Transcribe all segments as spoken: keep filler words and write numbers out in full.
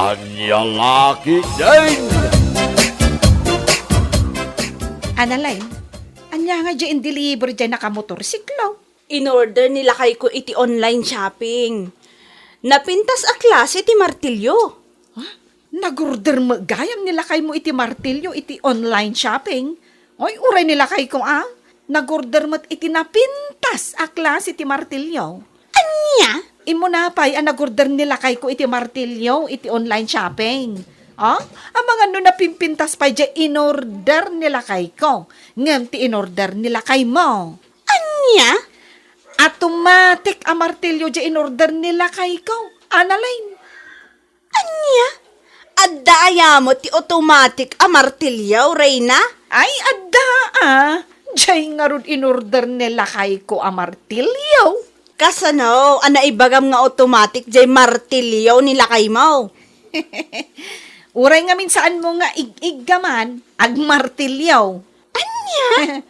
Ania la ketdin? Analay, ania nga diay in-deliver diay nakamotorsiklo? In-order ni lakayko iti online shopping. Napintas a klase ti martilyo. Ha? Nag-order met gayam ni lakaymo iti martilyo iti online shopping? Oy, uray ni lakayko a. Nag-order met iti napintas a klase ti martilyo. Ania? Immuna pay a nag-order ni lakayko iti martilyo iti online shopping. O, amangan no napimpintas pay diay in-order ni lakayko ngem ti in-order ni lakaymo. Ania? Automatic a martilyo diay in-order ni lakayko, Analyn. Ania? Adda aya met ti automatic a martilyo, Reyna? Ay, adda a. Diay ngarud in-order ni lakayko a martilyo. Kasano a naibagam nga automatic diay martilyo ni lakaymo? Uray ngamin saanmo nga ig-iggaman, agmartilyo. Ania?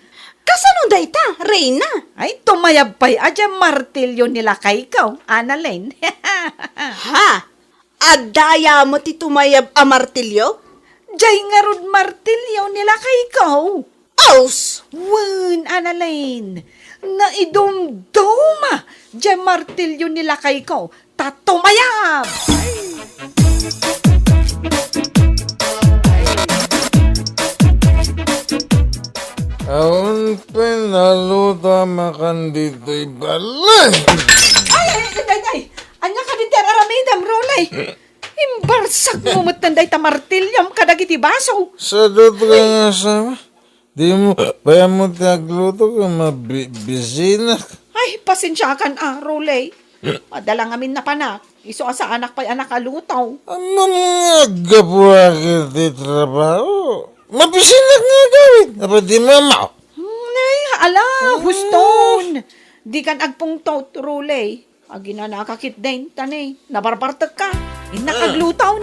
Kasano dayta, Reyna? Ay, tumayab pay a diay martilyo ni lakayko, Analyn. Ha? Adda aya met ti tumayab a martilyo? Diay ngarud martilyo ni lakayko. Aus! Wen, Analyn, naidumduma diay martilyo ni lakayko, ta tumayab! Awan pay naluto a makan ditoy balay. Ay, ay, ay, ay, ay! Ania kadi ti ar-aramidem, Rolly? Imbarsak mo met dayta martilyom kadagiti baso. Sadut nga asawa. Dimo pay ammo ti agluto ken mabisinak. Ay, pasensiakan a, Rolly. Adda la ngamin napanak. Isu a saanak pay a nakaluto. Ammom nga aggapuak iti trabaho. Mabisinak nga agawid. Apa di mama? Hmm, ay, ala, huston. Dikan agpungtot, Rolly. Aginanaka ketdin, ta ne, nabarbartekka. Innak agluton.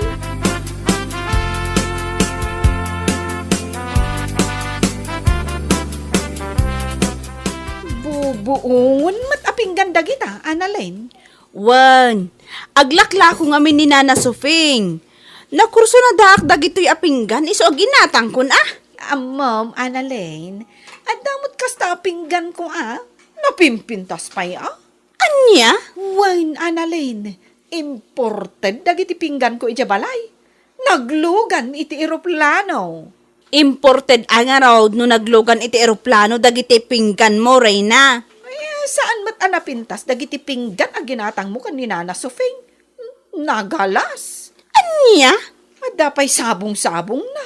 Bubuongen met a pinggan dagita, Analyn. Wen, aglaklako ngamin ni Nana Sufing. Nakursunadaak dagitoy a pinggan isu a ginatangkon a. Ammom, Analyn, adda met kasta a pingganko a. Napimpintas pay a. Ania? Wen, Analyn, imported dagiti pingganko idiay balay. Naglugan iti eroplano. Imported a ngarud no naglugan iti eroplano dagiti pingganmo, Reyna? Ay, saan met a napintas dagiti pinggan a ginatangmo ken ni Nana Sufing. Nagalas. Ania? Adda pay sabong-sabongna.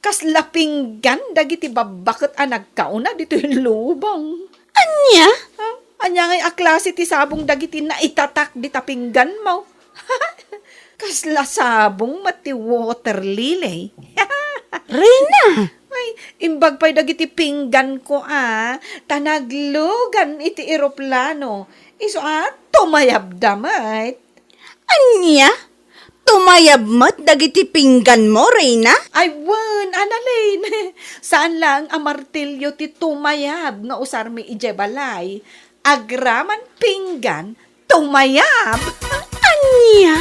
Kasla pinggan dagiti babbaket a nagkauna ditoy lubong. Ania? Ha? Ania ngay a klase ti sabong dagiti naitatak dita pingganmo? Kasla sabong met ti water lily. Reyna! Ay, imbag pay dagiti pingganko a, ta naglugan iti eroplano. Isu a, tumayabda met. Ania? Tumayab met dagiti pingganmo, Reyna? Ay, wen, Analyn. Saan laeng a martilyo ti tumayab nga usarmi idiay balay. Agraman pinggan, tumayab. Ania?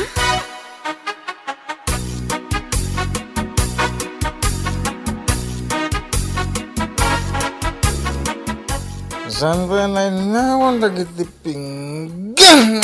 Saan pay nainnawan dagiti pinggan?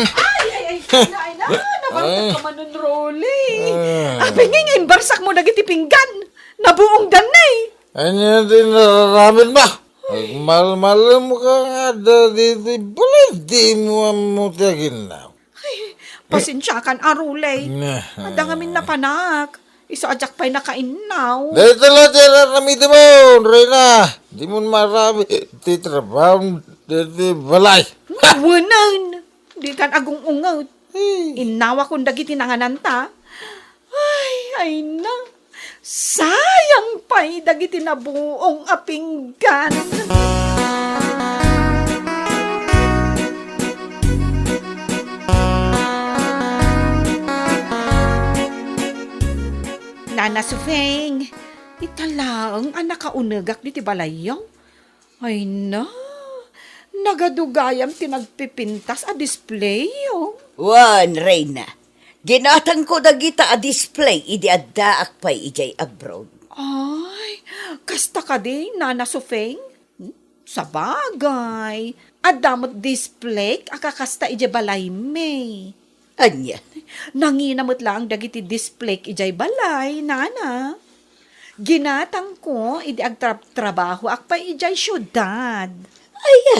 Ay, ay, ay, ay, na, ay, na, nabartek ka manen, Rolly. Ah. Apay ngay nga imbarsak mo dagiti pinggan? Nabuong danay. Ania ti nararamid mo? Agmalmalem ka nga adda ditoy balay, di mo ammo ti aginnaw. Ay, pasensiakan a, Rolly. Nah. Adda ngamin napanak. Isu a diak pay nakainnaw. Dayta la ti aramidem, Reyna. Di mo maaramid ti trabaho ditoy balay. Wen, dikan agung-unget. Hey. Innawakon dagiti nangananta. Ay, ay na. Sayang pay dagiti nabuong a pinggan. Nana Sufeng, ita laeng a nakaunegak ditoy balayyo. Ay na, nagadu gayam ti nagpipintas a display, oh. Wen, Reyna. Ginatangko dagita a display idi addaak pay idiay abroad. Ay, kasta kadi, Nana Sufeng? Sabagay, adda met display a kakasta idiay balaymi. Ania? Nangina met laeng dagiti display idiay balay, Nana. Ginatangko idi agtrabtrabahoak pay idiay siudad. Aya?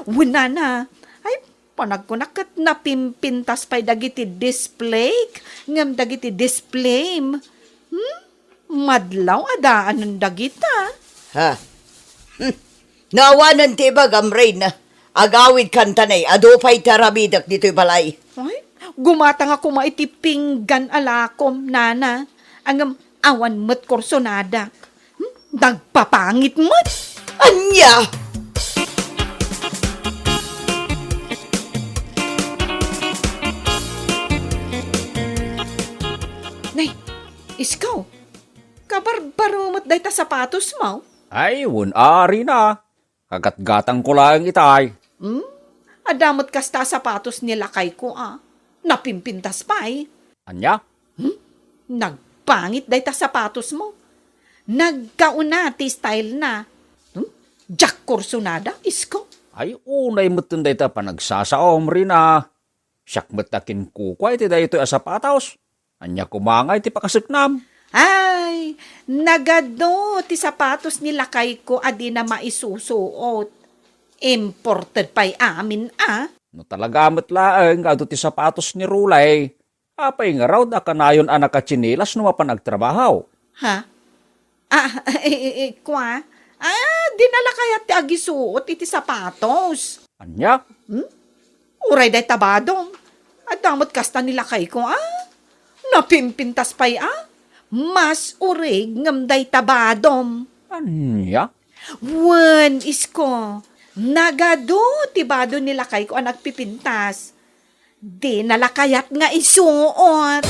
Wen, Nana. Ay, panagkunak ket napimpintas pay dagiti display ngem dagiti display. Hmm? Madlaw a daanen dagita. Ha? Hmm. Naawanen ti ibagam, Reyna. Agawid kantanay, adu pay ti aramidek ditoy balay. Ay, gumatang a koma iti pinggan a lakom, Nana. Ngem awan met kursonadak. Hmm? Nagpapangit met. Ania? Nay, iskaw, kabarbaro met dayta sapatosmo? Ay, wen a, Reyna. Kagatgatangko laeng itay. Hmm? Adda met kasta a sapatos ni lakayko a napimpintas pay. Ania? Hmm? Nagpangit dayta sapatosmo. Nagkauna ti stylena. Hmm? Diak kursunada, isko. Ay, unay metten dayta panagsasaom, Reyna. Siak met a kinkukua iti daytoy a sapatos. Ania koma ngay ti pakaseknam? Ay, nagadu ti sapatos ni lakayko a dina maisusuot. Imported pay amin a. No talaga met laeng nga adu ti sapatos ni Rolay, apay ngarud a kanayon a nakatsinilas no mapan agtrabaho? Ha? Ah, eh, eh, eh, kwa? Ah, dina la kayat ti agisuot iti sapatos. Ania? Hmm? Uray dayta badom. Adda met kasta ni lakayko, ah. Napimpintas pay, ah. Mas urig ngem dayta badom. Ania? Wen, isko. Nagadu ti bado ni lakayko a nagpipintas. Dina la kayat nga isuot.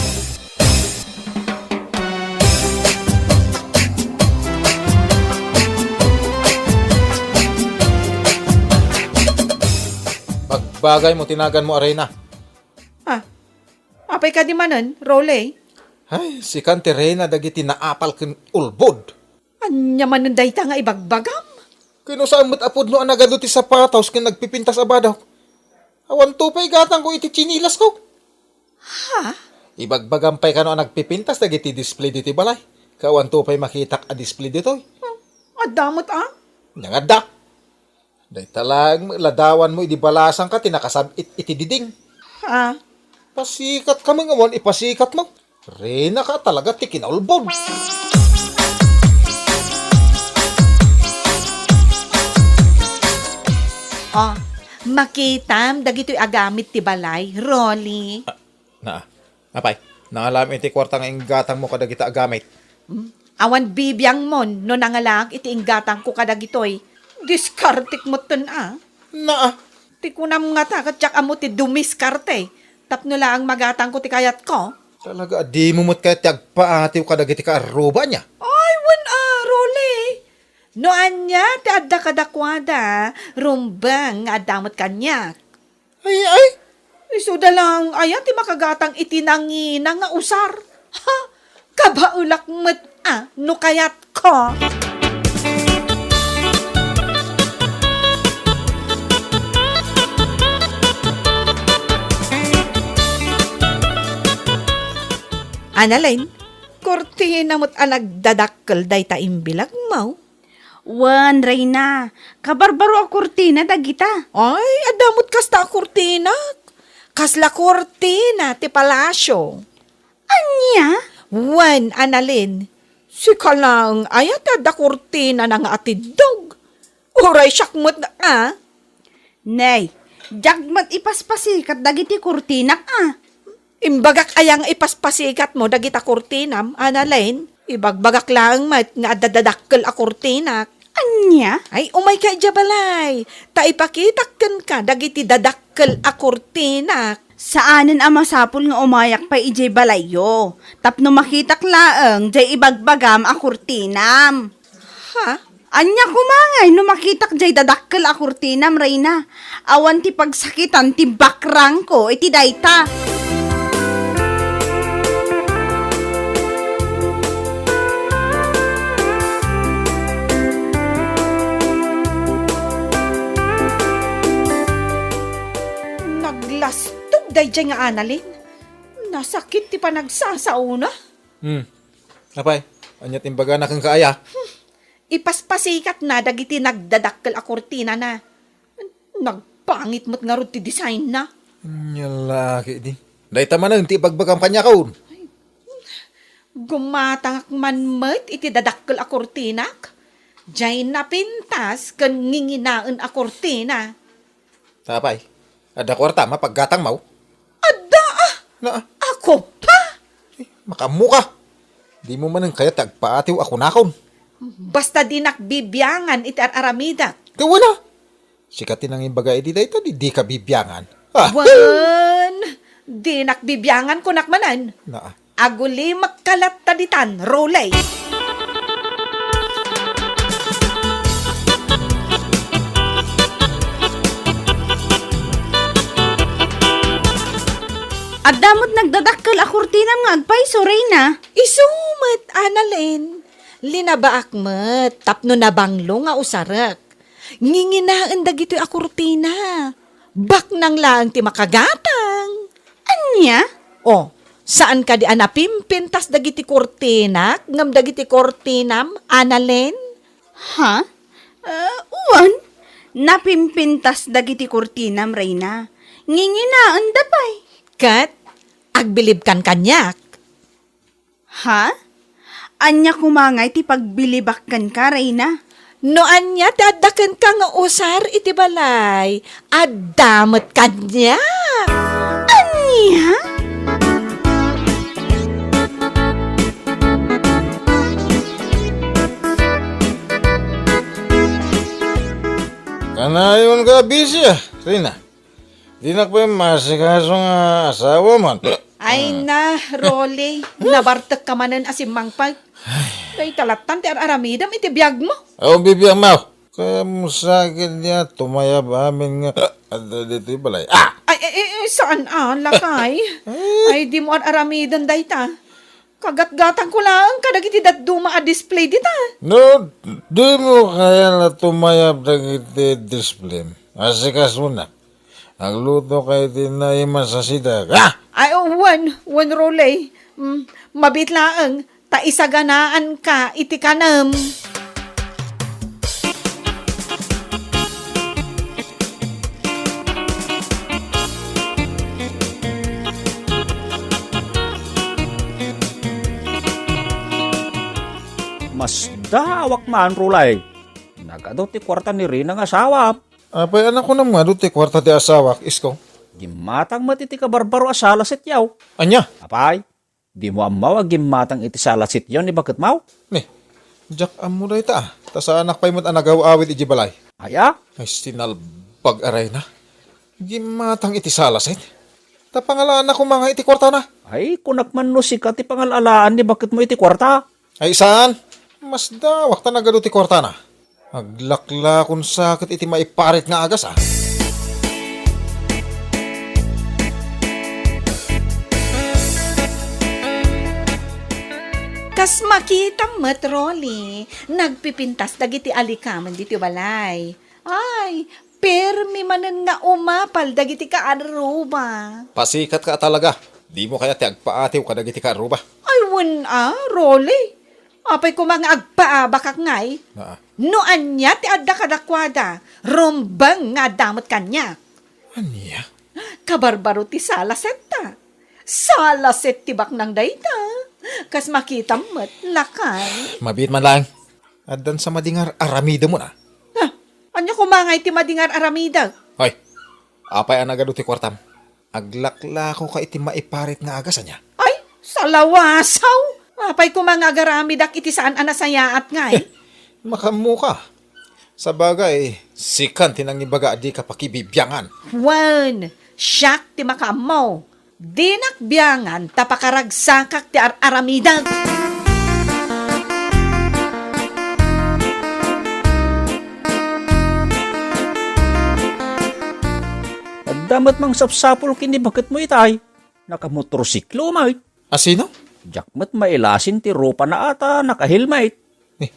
Bagbagaymo ti naganmo a Reyna. Ah, apay kadi manen, Rolly? Ay, sikan ti Reyna dagiti naapal ken ulbod. Ania manen dayta nga ibagbagam? Kinusaan met a pudno a nagadu ti sapatos ken nagpipintas a badok. Awanto pay gatangko iti tsinilasko. Ha? Ibagbagam pay kano a nagpipintas dagiti display ditoy balay. Ket awanto pay makitak a display ditoy. Hmm, adda met a? Ania nga adda? Dayta laeng met ladawanmo idi balasangka ti nakasab-it iti diding. Ha? Pasikatka met nga awan ipasikatmo. Reyna ka talaga ti kinaulbod. Oh, makitam dagitoy agamit ti balay, Rolly. Ah, na, apay, naalam iti kuarta nga inggatangmo kadagita agamit. Hmm? Awan bibiangmon no nangalaak iti inggatangko kadagitoy. Diskartek metten a. Naa. Ti kunam ngata ket diak ammo ti dumiskarte tapno laeng magatangko ti kayatko. Talaga a dimo met kayat ti agpaatiw kadagiti kaarruba ania? Ay, wen a, Rolly. No ania ti adda kadakuada, rumbeng nga adda met kaniak. Ay, ay! Isuda laeng aya ti makagatang iti nangina nga usar? Ha? Kabaelak met a no kayatko. Annalyn, kurtina met a nagdadakkel dayta imbilagmo. Wen, Reyna, kabarbaro a kurtina dagita. Ay, adda met kasta a kurtinak. Kasla kurtina ti palasio. Ania? Wen, Annalyn, sika laeng aya ti adda kurtinana nga atiddog? Uray siak met a. Nay, diak met ipaspasikat dagiti kurtinak a. Imbagak aya nga ipaspasikatmo dagita kurtinam, Annalyn? Ibagbagak laeng met nga adda dadakkel a kurtinak. Ania? Ay, umayka idiay balay, ta ipakitak kenka dagiti dadakkel a kurtinak. Saanen a masapul nga umayak pay idiay balayyo, tapno makitak laeng diay ibagbagam a kurtinam. Ha? Ania koma ngay no makitak diay dadakkel a kurtinam, Reyna? Awan ti pagsakitan ti bakrangko iti dayta. Diay nga Annalyn, nasakit ti panagsasaona. Hmm. Apay, ania ti imbagana kenka aya? Ipaspasikatna dagiti nagdadakkel a kurtinana. Nagpangit met ngarud ti designna. Ania la ketdi. Dayta manen ti ibagbagam kaniakon. Gumatangak man met iti dadakkel a kurtinak. Diay napintas ken nginginaen a kurtina. Apay, adda kuartam a paggatangmo? Adda, ah! Na, Ako pa! Eh, makaammoka. Dimo manen kayat ti agpaatiw a kunakon. Basta dinak bibiangan iti ar-aramidek. Ket wen a. Sika ti nangimbaga idi dayta, di, dika bibiangan. Ah! Wen, dinak bibiangan, kunak manen. Na, Agulimekka latta ditan, Rolly. Adda met nagdadakkel a kurtinam nga agpayso, Reyna. Isu met, Annalyn. Linabaak met tapno nabanglo nga usarek. Nginginaen dagitoy a kurtina. Baknang laeng ti makagatang. Ania? Oh, saan kadi a napimpintas dagiti kurtinak ngem dagiti kurtinam, Annalyn? Ha? Ah, wen, napimpintas dagiti kurtinam, Reyna. Nginginaenda pay. Ket agbilibkan kaniak. Ha? Ania koma ngay ti pagbilibak kenka, Reyna? No ania ti adda kenka nga usar iti balay, adda met kaniak. Ania? Kanayon ka, Bisia, Reyna. Dinak pay maasikaso nga asawa man. Ay na, Rolly, nabartekka manen a simmangpet. Dayta lattan ti ar-aramidem iti biagmo. Aw, bibiag, maw. Kayaat sa ketdi a tumayab amin nga adda ditoy balay. Ah! Ay, ay, ay, ay, saan a, lakay? Ay, dimo ar-aramiden dayta. Kagatgatangko laeng kadagiti dadduma a display dita. No, dimo kayat a tumayab dagiti display. Asikasonak. Aglutoka iti naimas a sidak. Ah! Ay, oh, wen, wen, Rolly. Mm, mabiit laeng, ta isaganaanka iti kanem. Masdaawak man, Rolly. Nagadu ti kuarta ni Reyna nga asawam. Apay a nakunam nga adu ti kuarta ti asawak, isko? Gimmatang met iti kabarbaro a sala sityo. Ania? Apay, dimo ammo a gimmatang iti sala sityo ni baketmo? Ni, diak ammo dayta, ah. Ta saanak pay met a nagaw-awid idiay balay. Aya? Ay, sinalbag a Reyna. Gimmatang iti sala set. Ta pangalaanna koma nga iti kuartana. Ay, kunak man no sika ti pangal-alaan ni baketmo iti kuarta. Ay, saan? Masdaawak ta nagadu ti kuartana. Aglaklakon sa ket iti maiparit nga agas, ah. Kas makitam met, Rolly, nagpipintas dagiti alikamen ditoy balay. Ay, permi manen nga umapal dagiti kaarruba. Pasikatka a talaga. Dimo kayat ti agpaatiw kadagiti kaarruba? Ay, wen a, Rolly. Apay koma nga agpaabakak ngay? Naa. No ania ti adda kadakuada, rumbeng nga adda met kaniak. Ania? Kabarbaro ti sala setta. Sala set ti baknang dayta. Kas makitam met, lakay. Mabiit man laeng. Addan sa madingar aramidem, a. Ah, ania koma ngay ti madingar aramidek? Hoy, apay a nagadu ti kuartam? Aglaklakoka iti maiparit nga agas, ania? Ay, salawasaw! Apay koma nga agaramidak iti saan a nasayaat ngay? Makaammoka. Sabagay, sikan ti nangibaga a dika pakibibiangan. Wen, siak ti makaammo. Dinak biangan ta pakaragsakak ti ar-aramidek. Adda met mangsapsapul ken ni baketmo itay. Nakamotorsiklo met. A sino? Diak met mailasin ti rupana a ta nakahelmet. Eh,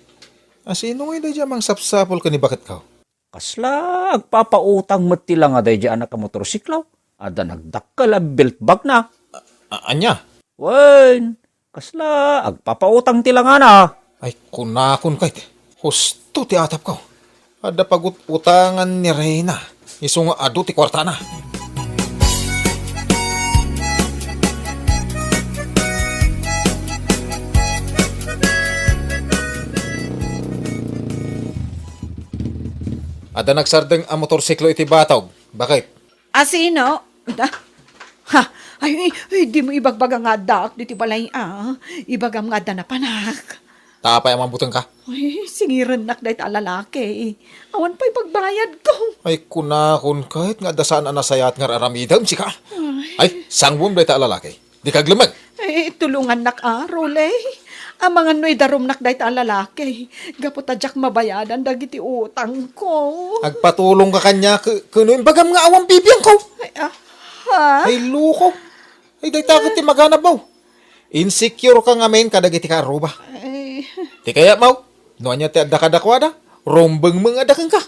a sino ngay daydiay a mangsapsapul ken ni baketko? Kasla agpapautang met ti langa daydiay a nakamotorsiklo. Adda nagdakkel a belt bagna. A-, ania? Wen, kasla agpapautang ti langana. Ay, kunakon kayt, husto ti atapko. Adda pagut-utangan ni Reyna, isu nga adu ti kuartana. Adda nagsardeng a motorsiklo iti batog. Bakit? Asino? Da? Ha? Ay, ay, ay, dimo ibagbaga nga addaak ditoy balay, a. Ibagam nga adda napanak. Ta apay a mabutengka? Ay, singirennak dayta a lalaki. Awan pay pagbayadko. Ay, kunakon kayt nga adda saan a nasayaat nga ar-aramidem, sika. Ay. Ay, sanguem dayta a lalaki. Dika aglemmeng. Eh, tulongannak a, Roley. Amangan no idarumnak dayta a lalaki. Gapu ta diak mabayadan dagiti utangko. Agpatulongka kaniak, ke-, ken no imbagam nga awan bibiangko. Ay, ah, ha? Ay, loko. Ay, dayta ket ti maganabmo. Insecureka ngamin kadagiti kaarruba. Ay. Ti kayatmo, no ania ti adda kadakuada, rumbengmo nga adda kenka.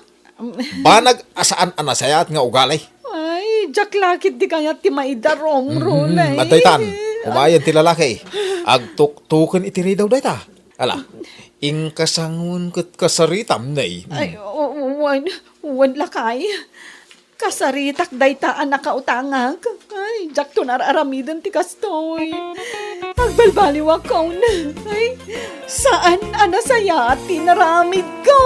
Banag a saan a nasayaat nga ugali. Ay, diak la ket ti kayat ti maidarum, Roley. Adda itan, umayen ti lalaki. Agtuktoken iti ridaw dayta. Ala, inka sanguem ket kasaritam, ne. Ay, o-, o-, wen, wen lakay. Kasaritak dayta a nakautangak. Ay, diakton ar-aramiden ti kastoy. Agbalbaliwakon. Ay, saan a nasayaat ti inaramidko.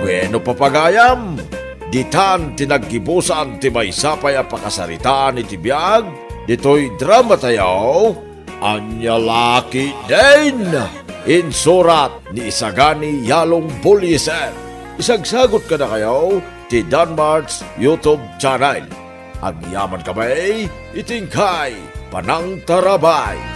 Bueno, papagayam, ditan ti naggibusan ti maysa pay a pakasaritaan iti biag ditoy dramatayo. Ania la ketdin? Insurat ni Isagani Yalong Bullieser. Isagsagut kadakayo ti Danmart's YouTube channel. Agyamankami iti inkay panangtarabay.